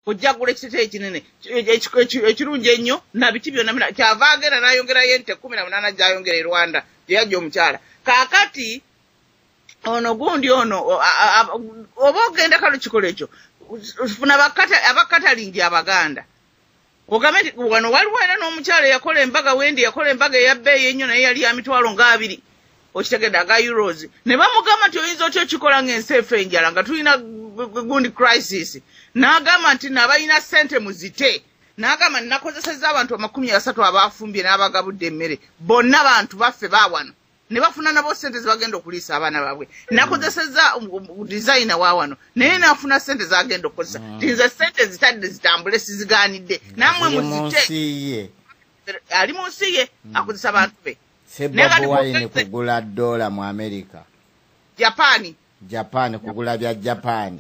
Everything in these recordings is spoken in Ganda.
Kojja gula ekiteteeyi kinene ekirungi ennyo na biki byonna, kyava agenda n'ayongerayo ente 18 gy'ayongera e Rwanda gye yajja omukyala. Kaakati ono gundi ono oba ogenda kalo kikola ekyo, funa abakatalingi Abaganda. Ogambe nti wano waliwo era n'omukyala eyakola embaga, Wendi yakola embaga eya bbeeyi ennyo, naye yali ya 20,000, okitegedde, aga euros. Ne bamugamba nti oyinza otya okikola ng'ensi efa enjala, nga tulina gundi crisis? N'agamba nti nabalina ssente muzite. N'agamba nti nakozesezza abantu 30 abafumbye n'abagabudde emmere, bonna bantu baffe baawano, ne bafuna nabo ssente zebagenda okuliisa abaana baabwe. Nakozesezza designer wa wano, naye nafuna ssente zagenda okukozesa. Nti nze ssente zitadde zitambule, sizigaanidde, nammwe muzite. Ali mu nsi ye, akozesa bantu be. Bobi Wine kugula dola mu America. Japani. Japan, kugula bya Japan.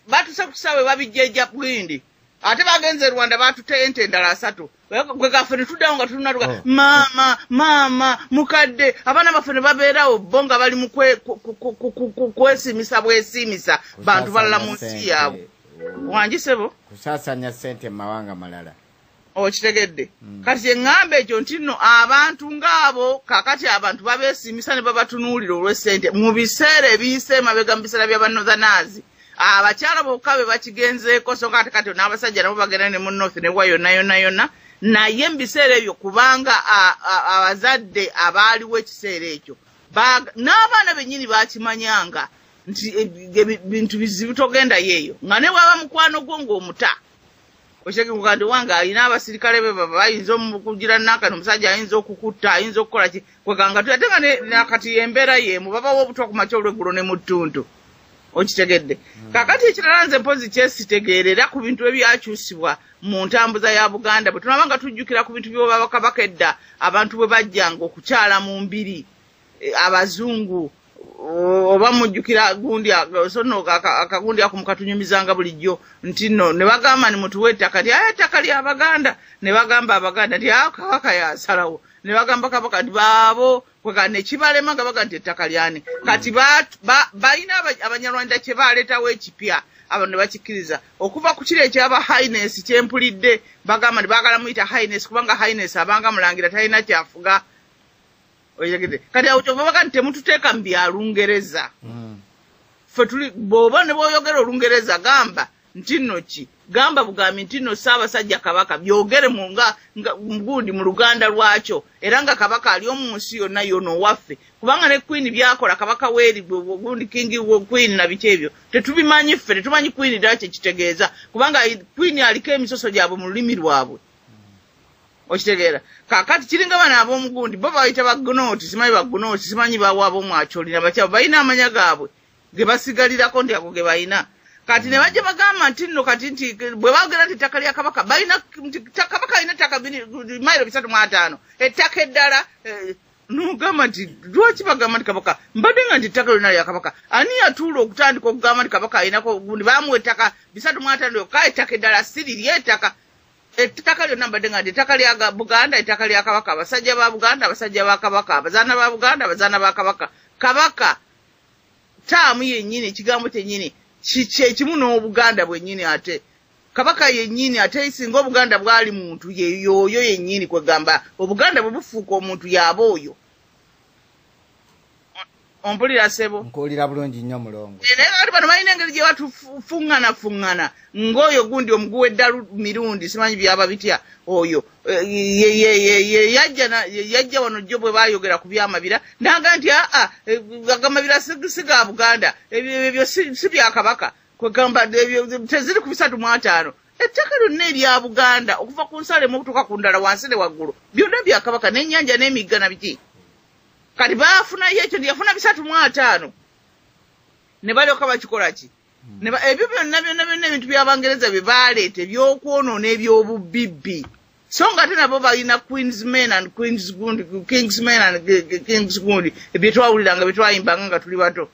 Batuse ku kisaawe, babijja ejja bwindi, ate bagenze Rwanda, batute ente endala 30. Gwe gaffe ne tuddawo nga tulina oh. Maama, maama mukadde, abaana baffe ne babeerawo bo nga bali mu kwesiimisa bwesiimisa bantu balala mu nsi yaabwe. Wangi sebo? Kusaasanya ssente mu mawanga malala. Okitegedde? Kati eŋŋamba ekyo nti nno abantu ng'abo kakati abantu babeesiimisa ne babatunuulira olw'essente. Mu biseera ebiyise emabega, mu biseera by'abanortherners, abakyala bokka be bakigenzeeko, so kati kati n'abasajja nabo bagenda ne mu north ne wa yonna yonna yonna. Naye mu biseera ebyo, kubanga abazadde abaaliwo ekiseera ekyo n'abaana bennyini bakimanyanga nti bintu bizibu, togendayo eyo, nga ne bwaba mukwano gwo ng'omuta. Okitegeka nti wange alina abasirikale be baba bayinza okugira nankani, omusajja ayinza okukutta, ayinza okukola ki, kweganga ate nga nakati embeera yeemu, babawo obutwa ku makya, olweggulo ne mu ttuntu. Okitegedde? Kakati ekirala nze mpozi kyesitegeerera ku bintu ebyakyusibwa mu ntambuza ya Buganda, bwe tunaba nga tujjukira ku bintu byobabakabaka edda, abantu bwe bajjanga okukyala mu mbiri, abazungu, oba mujjukira gundi so nno akagundi ako mukatunyumizanga bulijjo nti nno ne bagamba ni mutuwe ettaka, nti aya ettaka ly'Abaganda, ne bagamba Abaganda nti a Kabaka yasalawo, ne bagamba Kabaka nti baabo kwega nekibalema nga baga nti ettaka lyani. Kati balina Abanyarwanda kye baleetawo ekipya, abantu ne bakikkiriza okuva ku kiri ekyaba highness kyempulidde bagamba nti baagala muyita highness, kubanga highness abanga mulangira, talina kyafuga. Okitegedde? Kati awo kyova baga nti temututeeka mu byalungereza. Ffe tuli bw'oba ne bw'oyogera Olungereza, gamba nti nno ki, gamba bugambi nti nno Ssaabasajja Kabaka, byogere mu nga gundi mu Luganda lwakyo, era nga Kabaka ali omu nsi yonna yona owaffe, kubanga ne Queen byakola Kabaka weeri gundi king, queen na biki ebyo tetubimanyi ffe, tetumanyi queen ddala kyekitegeeza, kubanga queen aliko emisoso gyabwe mu lulimi lwabwe. Okitegeera? Kakati kiringa bano ab'omugundi bo bayita bagunooti, simanyi bagunooti, simanyi bawa ab'omwakyolina bakyabo balina amanya gaabwe ge basigalirako nti ago ge balina. Kati ne bajja bagamba nti nno kati nti bwe bagera nti ettaka lya Kabaka balina nti Kabaka alina ettaka mayiro 350, ettaka eddala nogamba nti lwaki bagamba nti Kabaka? Mbadde nga nti ettaka lyonna lya Kabaka. Ani yatuula okutandika okugamba nti Kabaka alinako gundi, bamuwa ettaka 350 yokka, ettaka eddala si lirye? Ettaka lyonna mbadde nga nti ettaka lya Buganda, ettaka lya Kabaka, abasajja ba Buganda, abasajja ba Kabaka, abazaana ba Buganda, abazaana ba Kabaka. Kabaka taamu yennyini, ekigambo kyennyini kyekimu n'Obuganda bwennyini, ate Kabaka yennyini, ate singa Obuganda bwali muntu, ye yoyo yennyini. Kwegamba Obuganda bwe bufuuka omuntu, yaaba oyo. Ompulira sebo? Nkuwulira bulungi nnyo, mulongo. Naye kati bano balina engeri gye batufuŋŋanafuŋŋana ng'oyo gundi omuguwa eddalu mirundi, simanyi byaba bitya, oyo yajja wano jjo bwe bayogera ku byamabira, naga nti aa, agamabira si ga Buganda, ebyo si bya Kabaka. Kwegamba teziri ku 350. Ettaka lyonna erya Buganda okuva ku nsala emu okutuuka ku ndala, wansi ne waggulu, byonna bya Kabaka, n'ennyanja n'emigga na biki. Kati baafunayo ekyo nti yafuna 350, ne balyoka bakikola ki? Ebyo byonna byonna byonna ebintu by'Abangereza bye baleeta ebyokwonoona, ebyobubibbi, so nga ate nabo balina queens men and queens gundi, kings men and kings gundi, byetwawuliranga, byetwayimbanga nga tuli bato.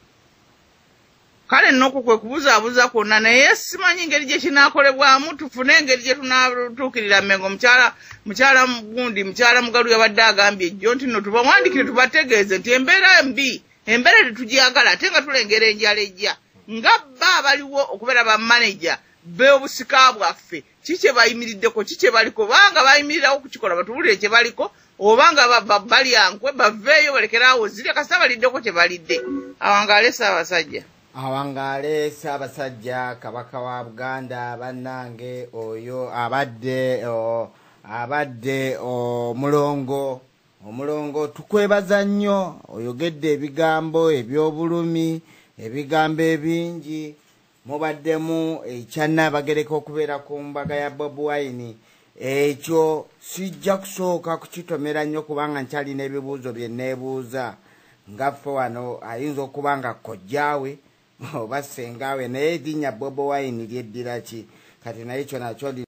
Kale nnokwo kwe kubuzaabuza kwonna, naye simanyi ngeri gye kinaakolebwamu, tufune engeri gye tunaatuukirira Mmengo. Mukyala gundi, mukyala Mugalu yabadde agambye ejjo nti nno tubawandikire tubategeeze nti embeera mbi, embeera tetugyagala, ate nga tulengera enjala ejja, nga ba abaliwo okubeera bamaneja. b'obusika bwaffe ki kye bayimiriddeko, ki kye baliko? Banga bayimirirawo okukikola, batubuulire kye baliko, oba nga balyankwe baveeyo balekeraawo zirya, kasita baliddeko kye balidde. Awangaale Ssaabasajja. Awangaale Ssaabasajja Kabaka wa Buganda. Bannange, oyo abadde omulongo. Tukwebaza nnyo, oyogedde ebigambo eby'obulumi, ebigambo ebingi mubaddemu. Ekyanaabagereka okubeera ku mbaga ya Bobi Wine, ekyo sijja kusooka kukitomera nnyo kubanga nkyalina ebibuuzo bye neebuuza. Nga ffe wano ayinza okuba nga kojjaawe oba sengaawe, naye erinnya Bobi Wine lyeddira ki kati? Naye kyo nakyo.